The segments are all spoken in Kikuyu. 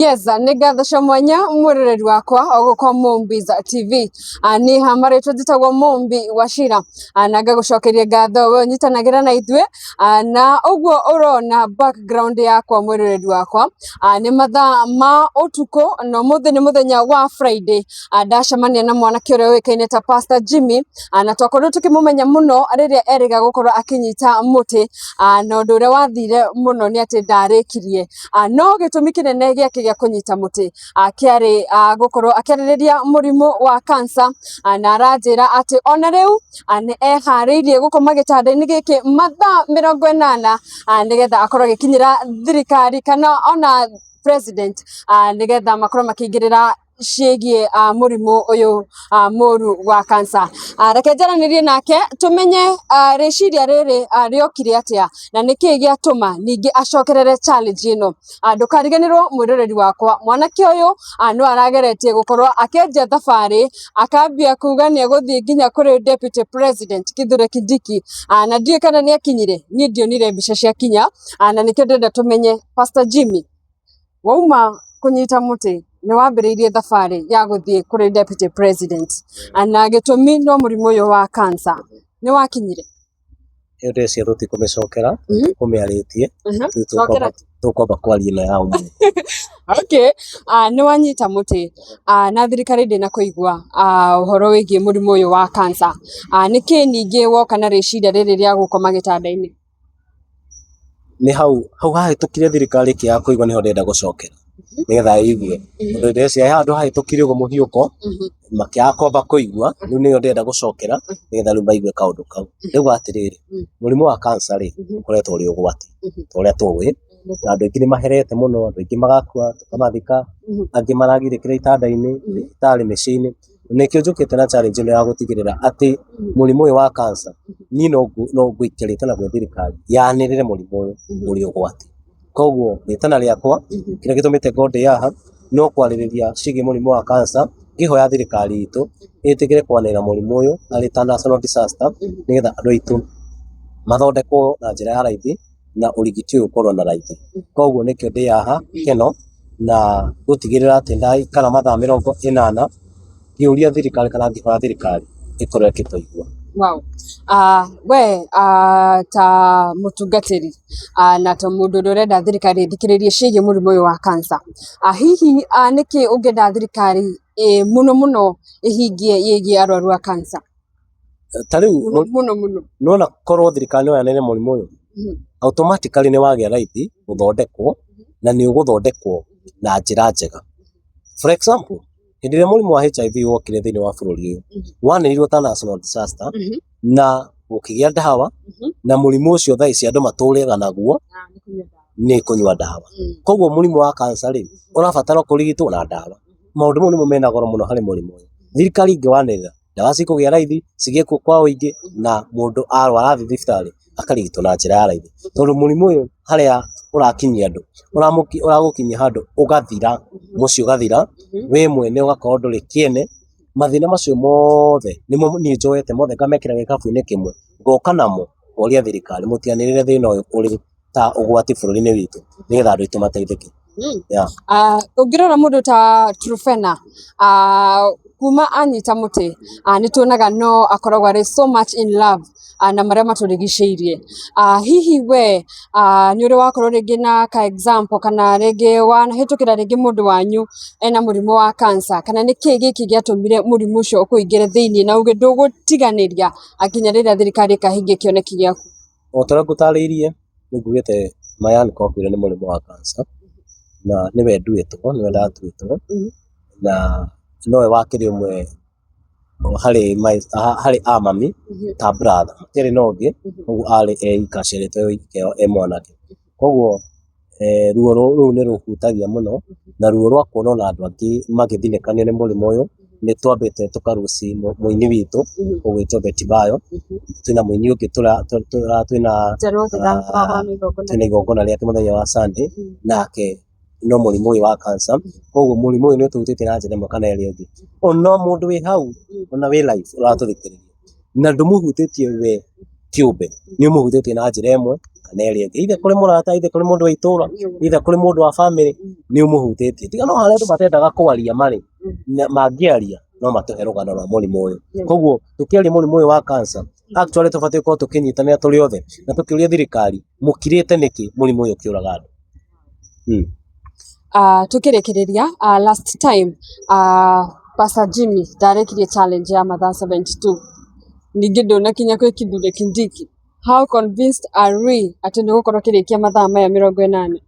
Yes, nĩ ngatho cia mwanya mwĩroreri wakwa ogũkwa Mumbi's TV. Niĩ ha marĩtwa njĩtagwo Mumbi Wachira. Na ngagũcokeria ngatho we ũnyitanagĩra na ithuĩ. Na ũguo ũrona background yakwa mwĩroreri wakwa, nĩ mathaa ma ũtukũ na ũmũthĩ nĩ mũthenya wa Friday. Ndacemania na mwanake ũrĩa ũĩkaine ta Pastor Jimmy, na twakorirwo tũkĩmũmenya mũno rĩrĩa erĩga gũkorwo akĩnyita mũtĩ, na ũndũ ũrĩa wathire mũno nĩ atĩ ndarĩkirie. No gĩtũmi kĩnene gĩake gĩa kũnyita mũtĩ kĩarĩ gũkorwo akĩarĩrĩria mũrimũ wa cancer, na aranjĩra atĩ ona rĩu nĩ eharĩirie gũkoma gĩtanda-inĩ gĩkĩ mathaa 80, nĩgetha akorwo agĩkinyĩra thirikari kana ona president, nĩgetha makorwo makĩingĩrĩra ciĩgiĩ mũrimũ ũyũ mũru wa cancer. Reke njaranĩrie nake tũmenye rĩciria rĩrĩ rĩokire atĩa na nĩkĩĩ gĩatũma ningĩ acokerere challenge ĩno. Ndũkariganĩrwo mwĩroreri wakwa, mwanake ũyũ no arageretie gũkorwo akĩanjia thabarĩ, akambia kuga nĩ egũthiĩ nginya kũrĩ deputy president Kithure Kindiki, na ndiũĩ kana nĩ akinyire, niĩ ndionire mbica ciakinya, na nĩkĩo ndĩrenda tũmenye. Pastor Jimmy, wauma kũnyita mũtĩ nĩ wambĩrĩirie thabarĩ ya gũthiĩ kũrĩ deputy president, na gĩtũmi no mũrimũ ũyũ wa cancer, nĩ wakinyire? Ĩyo ndĩreciria tũtikũmĩcokera, tũkũmĩarĩtie. Rĩu Cokera. Tũkwamba kwaria ĩno ya ũmũthĩ. Okay, nĩ wanyita mũtĩ, na thirikari ndĩnakũigua ũhoro wĩgiĩ mũrimũ ũyũ wa cancer. Nĩkĩ ningĩ woka na rĩciria rĩrĩ rĩa gũkoma gĩtanda-inĩ? Nĩ hau hau hahĩtũkire thirikari ĩkĩaga kũigua nĩho ndĩrenda gũcokera nĩgetha ĩigue. Tondũ ndĩreciria he handũ hahĩtũkire ũguo mũhiũko makĩaga kwamba kũigua, rĩu nĩyo ndĩrenda gũcokera nĩgetha rĩu maigue kaũndũ kau. Rĩu atĩrĩrĩ, mũrimũ wa cancer rĩ, ũkoretwo ũrĩ ũgwati ta ũrĩa tũĩ, na andũ aingĩ nĩ maherete mũno, andũ aingĩ magakua tũkamathika, angĩ maragirĩkĩra itanda-inĩ, thibitarĩ, mĩciĩ-inĩ. Nĩkĩo njũkĩte na challenge ĩno ya gũtigĩrĩra atĩ mũrimũ ũyũ wa cancer, niĩ no ngũikia rĩtana gwĩ thirikari yanĩrĩre mũrimũ ũyũ ũrĩ ũgwati. Koguo rĩtana rĩakwa kĩrĩa gĩtũmĩte ngorwo ndĩ haha no kwarĩrĩria ciĩgiĩ mũrimũ wa cancer, ngĩhoya thirikari itũ ĩtĩkĩre kwanĩrĩra mũrimũ ũyũ arĩ ta national disaster, nĩgetha andũ aitũ mathondekwo na njĩra ya raithi na ũrigiti ũyũ ũkorwo na raithi. Koguo nĩkĩo ndĩ haha Keno, na gũtigĩrĩra atĩ ndaikara mathaa 80 ngĩũria thirikari kana ngĩhoya thirikari ĩkorwo ĩkĩtũigua. Wow. We ta mũtungatĩri, na ta mũndũ ũrĩa ũrenda thirikari ĩthikĩrĩrie ciĩgiĩ mũrimũ ũyũ wa cancer, hihi nĩkĩ ũngĩenda thirikari mũno mũno ĩhingie ĩgiĩ arwaru a cancer? Ta rĩu Mũno mũno mũno. Nĩwona korwo thirikari no yanĩrĩre mũrimũ ũyũ, automatically nĩ wagĩa raithi gũthondekwo na nĩ ũgũthondekwo na njĩra njega. For example, hĩndĩ ĩrĩa mũrimũ wa HIV wokire thĩinĩ wa bũrũri ũyũ, wanĩrĩirwo ta national disaster na gũkĩgĩa ndawa, na mũrimũ ũcio thaa ici andũ matũraga naguo nĩ kũnyua ndawa. Koguo mũrimũ wa cancer rĩ, ũrabatara kũrigitwo na ndawa. Maũndũ mau nĩmo mena goro mũno harĩ mũrimũ ũyũ. Thirikari ĩngĩwanĩrĩra, ndawa cikũgĩa raithi, cigĩe kuo kwa ũingĩ na mũndũ arwara athiĩ thibitarĩ akarigitwo na njĩra ya raithi. Tondũ mũrimũ ũyũ harĩa ũrakinyia andũ, ũragũkinyia handũ ũgathira, mũciĩ ũgathira, we mwene ũgakorwo ndũrĩ kĩene. Mathĩna macio mothe nĩmo niĩ njoete mothe ngamekĩra gĩkabu-inĩ kĩmwe, ngoka namo ngoria thirikari mũtianĩrĩre thĩna ũyũ ũrĩ ta ũgwati bũrũri-inĩ witũ nĩgetha andũ aitũ mateithĩke. Yeah. Ũngĩrora mũndũ ta Truphena, kuma anyita mũtĩ, nĩ tuonaga no akoragwo arĩ so much in love na marĩa matũrigicĩirie. Hihi we nĩ ũrĩ wakorwo rĩngĩ na ka example kana rĩngĩ wanahĩtũkĩra rĩngĩ mũndũ wanyu ena mũrimũ wa cancer, kana nĩkĩ gĩkĩ gĩatũmire mũrimũ ũcio ũkũingĩre thĩiniĩ na uge ndũgũtiganĩria nginya rĩrĩa thirikari ĩkahingia kĩoneki gĩaku? O ta ũrĩa ngũtarĩirie, nĩ ngugĩte my uncle akuire nĩ mũrimũ wa cancer, na nĩwe nduĩtwo, nĩwe ndatuĩtwo, na nowe wakĩrĩ ũmwe harĩ my harĩ a mami ta brother, matiarĩ na ũngĩ, ũguo arĩ e ika aciarĩtwo e ika e mwanake. Koguo ruo rũu nĩ rũhutagia mũno, na ruo rwa kuona ona andũ angĩ magĩthinĩkanio nĩ mũrimũ ũyũ, nĩ twambĩte tũka lose mũini witũ ũgwĩtwo Betty Bayo, twĩna mũini ũngĩ twĩna twĩna igongona rĩake mũthenya wa Sunday, nake no mũrimũ ũyũ wa cancer. Koguo mũrimũ ũyũ nĩ ũtũhutĩtie na njĩra ĩmwe kana ĩrĩa ĩngĩ. Ona mũndũ wĩ hau, ona wĩ live ũratũthikĩrĩria, na ndũmũhutĩtie we. kĩũmbe nĩ ũmũhutĩtie na njĩra ĩmwe kana ĩrĩa ĩngĩ, either kũrĩ mũrata, either kũrĩ mũndũ wa itũra, either kũrĩ mũndũ wa bamĩrĩ, nĩ ũmũhutĩtie. Tiga no harĩa andũ matendaga kwaria marĩ, mangĩaria no matũhe rũgano rwa mũrimũ ũyũ. Koguo tũkĩaria mũrimũ ũyũ wa cancer, actually tũbatiĩ gũkorwo tũkĩnyitanĩra tũrĩ othe na tũkĩũria thirikari, mũkirĩte nĩkĩ mũrimũ ũyũ ũkĩũraga andũ? Tukĩrĩkĩrĩria last time Pastor Jimmy ndarekirie challenge ya mathaa 72 ningĩ ndũnakinya kwĩ Kithure Kindiki. How convinced are we atĩ nĩ ũgũkorwo ũkĩrĩkia mathaa maya 80?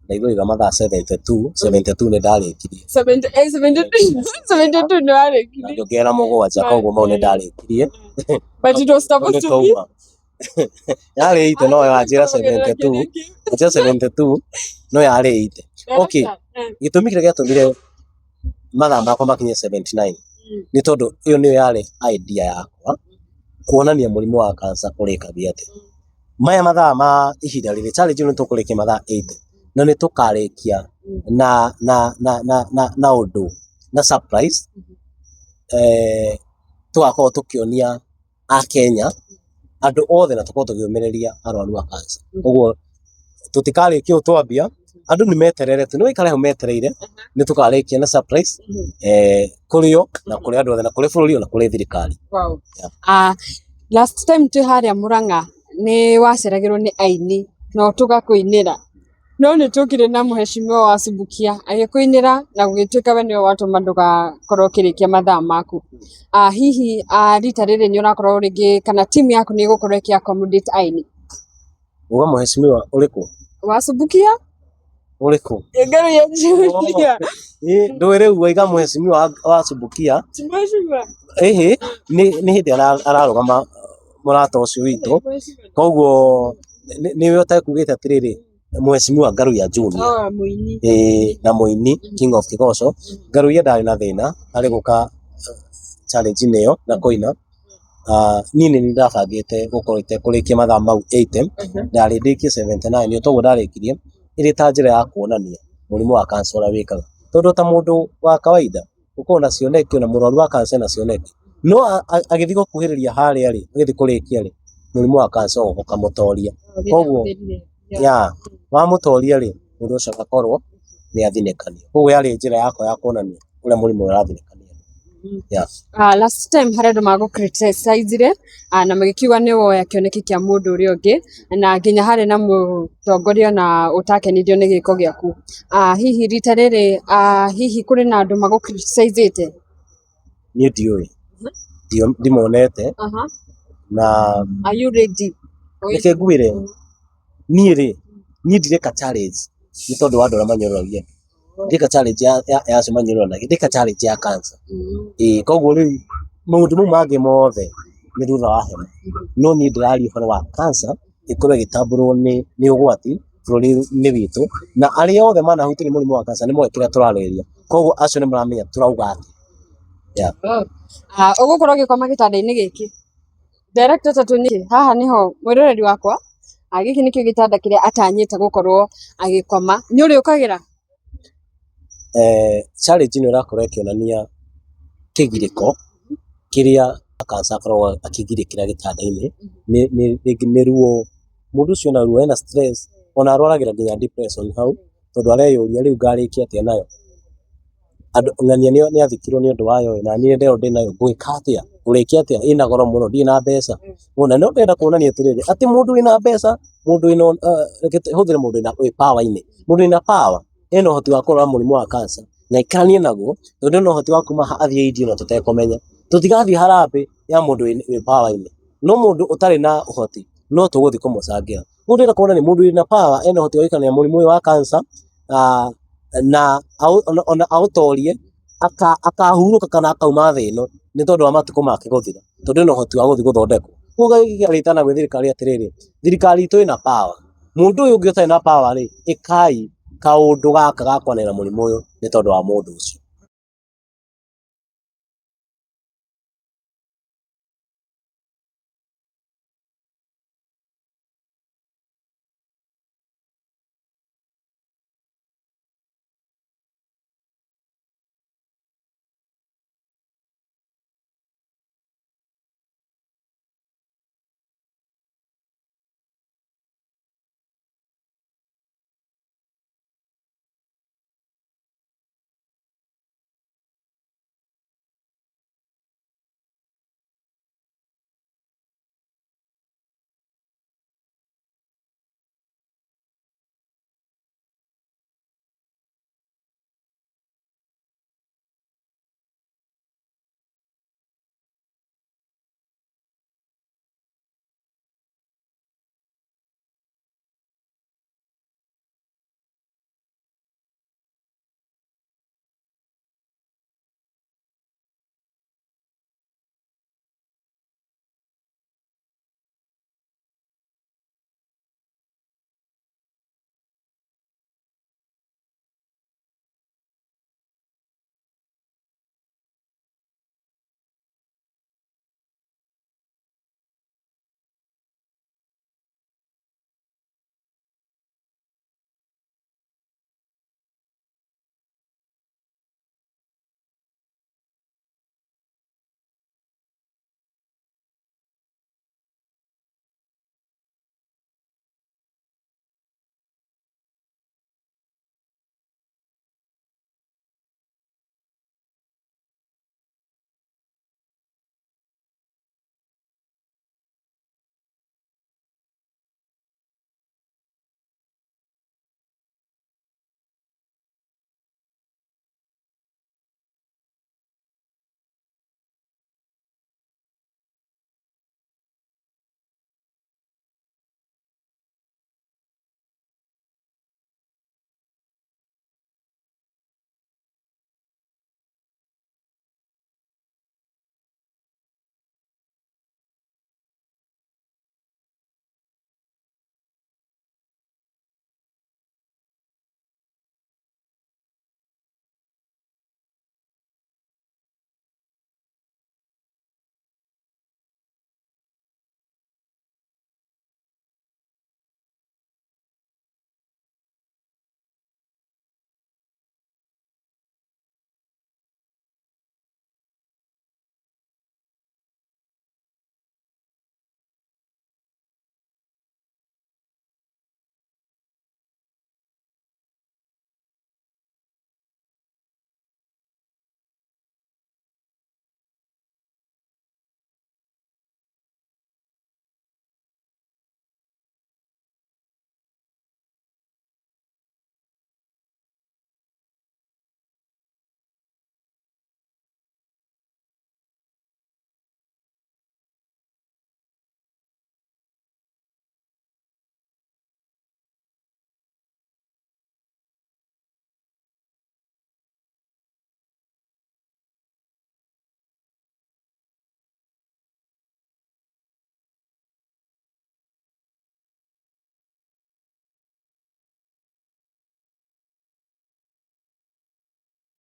Ndaigua waiga mathaa 72, 72 nĩ ndarĩkirie. 72 72 nĩ warĩkirie. Na ngĩongerera 7 koguo mau nĩ ndarĩkirie. But it was supposed to be Yarĩ 80 no wanjĩra 72, wanjĩra 72 no yarĩ 80. Okay, gĩtũmi kĩrĩa gĩatũmire mathaa makwa makinye 79 nĩ tondũ ĩyo nĩyo yarĩ idea yakwa kuonania mũrimũ wa cancer ũrĩkagia atĩa. Maya mathaa ma ihinda rĩrĩ challenge ĩno tũkũrĩkia mathaa 80 na nĩ tũkarĩkia na na na na na na ũndũ na surprise, tũgakorwo tũkĩonia Akenya andũ othe na tũkorwo tũkĩũmĩrĩria arwaru a cancer. Koguo tũtikarĩkia ũũ twambia, andũ nĩ meterere tu, nĩ maikare hau metereire, nĩ tũkarĩkia na surprise kũrĩ o na kũrĩ andũ othe na kũrĩ bũrũri ona kũrĩ thirikari. Wow. Last time twĩ harĩa Murang'a nĩ waceragĩrwo nĩ aini na tũgakũinĩra. No nĩ tũkire na mũheshimiwa wa Subukia agĩkũinĩra na gũgĩtuĩka we nĩwe watũma ndũgakorwo ũkĩrĩkia mathaa maku. Hihi rita rĩrĩ nĩ ũrakorwo rĩngĩ kana timu yaku nĩ ĩgũkorwo ĩkĩ accommodate aini? Uga mũheshimiwa ũrĩkũ? Wa Subukia? Ũrĩkũ? Ngaruya Junior. Ndũĩ rĩu waiga mũheshimiwa wa Subukia. Ti mũheshimiwa? Ĩhĩ, nĩ hĩndĩ ararũgama mũrata ũcio witũ. Koguo nĩwe ũtekugĩte atĩrĩrĩ, Mheshimiwa Ngaruiya Junior. Oh, mũini. Ĩĩ na mũini King of Kĩgoco. Ngaruiya ndarĩ na thĩna harĩ gũka challenge-inĩ ĩyo na kũina. Niĩ nĩ niĩ ndabangĩte gũkorwo itekũrĩkia mathaa mau 80, ndarĩ ndĩkie 79 nĩ toguo ndarĩkirie, ĩrĩ ta njĩra ya kuonania mũrimũ wa cancer ũrĩa wĩkaga. Tondũ ta mũndũ wa kawaida ũkoragwo na cioneki ona mũrwaru wa cancer ena cioneki, no agĩthiĩ gũkuhĩrĩria harĩa rĩ, agĩthiĩ kũrĩkia rĩ, mũrimũ wa cancer ũkamũtoria. Koguo ya wamũtoria rĩ, mũndũ ũcio agakorwo nĩ athinĩkania. Koguo yarĩ njĩra yakwa ya kuonania ũrĩa mũrimũ ũyũ ũrathinĩkania. Yeah. Last time harĩ andũ magũ criticize na magĩkiuga nĩ woya kĩoneki kĩa mũndũ ũrĩa ũngĩ na nginya harĩ na mũtongoria na ũtakenirio nĩ gĩko gĩaku. Hihi rita rĩrĩ hihi kũrĩ na andũ magũ criticize? Niĩ ndiũĩ, ndimonete na Are you ready? Reke ngwĩre, niĩ rĩ, niĩ ndireka challenge nĩ tondũ wa andũ arĩa manyũrũragia. Ndĩka challenge ya acio manyũrũranagia, ndĩka challenge ya cancer. Ĩĩ koguo rĩu maũndũ mau mangĩ mothe nĩ thutha wa hema. No niĩ ndĩraria ũhoro wa cancer ĩkorwo ĩgĩtambũrwo nĩ ũgwati bũrũri-inĩ witũ, na arĩa othe manahutio nĩ mũrimũ wa cancer nĩ moĩ kĩrĩa tũrarĩrĩria. Koguo acio nĩ maramenya tũrauga atĩa. Yeah. Ũgũkorwo ũgĩkoma gĩtanda-inĩ gĩkĩ? Director ta tũnini haha niho mwĩroreri wakwa, gĩkĩ nĩkĩo gĩtanda kĩrĩa atanyĩte gũkorwo agĩkoma. Nĩ ũrĩũkagĩra? Challenge ĩno ĩrakorwo ĩkĩonania kĩgirĩko kĩrĩa cancer akoragwo akĩgirĩkĩra gĩtanda-inĩ, rĩngĩ nĩ ruo, mũndũ ũcio ena ruo ena stress, ona arwaragĩra nginya depression hau, tondũ areyũria rĩu ngarĩkia atĩa nayo. Andũ ng'ania nĩ athikirwo nĩ ũndũ wayo ĩ, na niĩ nderwo ndĩnayo ngwĩka atĩa, ngũrĩkia atĩa, ĩna goro mũno ndirĩ na mbeca. Wona no ndĩrenda kuonania atĩrĩrĩ, atĩ mũndũ wĩna mbeca, mũndũ wĩna reke hũthĩre mũndũ wĩna wĩ power -inĩ, mũndũ wĩna power ena ũhoti wa kũrwara mũrimũ wa cancer na aikaranie naguo, tondũ ena ũhoti wa kuma haha athiĩ India ona tũtekũmenya. Tũtigathiĩ harambee ya mũndũ wĩ power -inĩ, no mũndũ ũtarĩ na ũhoti no tũgũthiĩ kũmũcangĩra. Koguo ndĩrenda kuonania mũndũ wĩna power ena ũhoti wa gũikarania na mũrimũ ũyũ wa cancer na ona aũtorie akahurũka kana akauma thĩ ĩno nĩ tondũ wa matukũ make gũthira, tondũ ena ũhoti wa gũthiĩ gũthondekwo. Koguo ngĩrĩtana gwĩ thirikari atĩrĩrĩ, thirikari itũ ĩna power, mũndũ ũyũ ũngĩ ũtarĩ na power rĩ, ĩkai kaũndũ gaka ga kwanĩrĩra mũrimũ ũyũ nĩ tondũ wa mũndũ ũcio.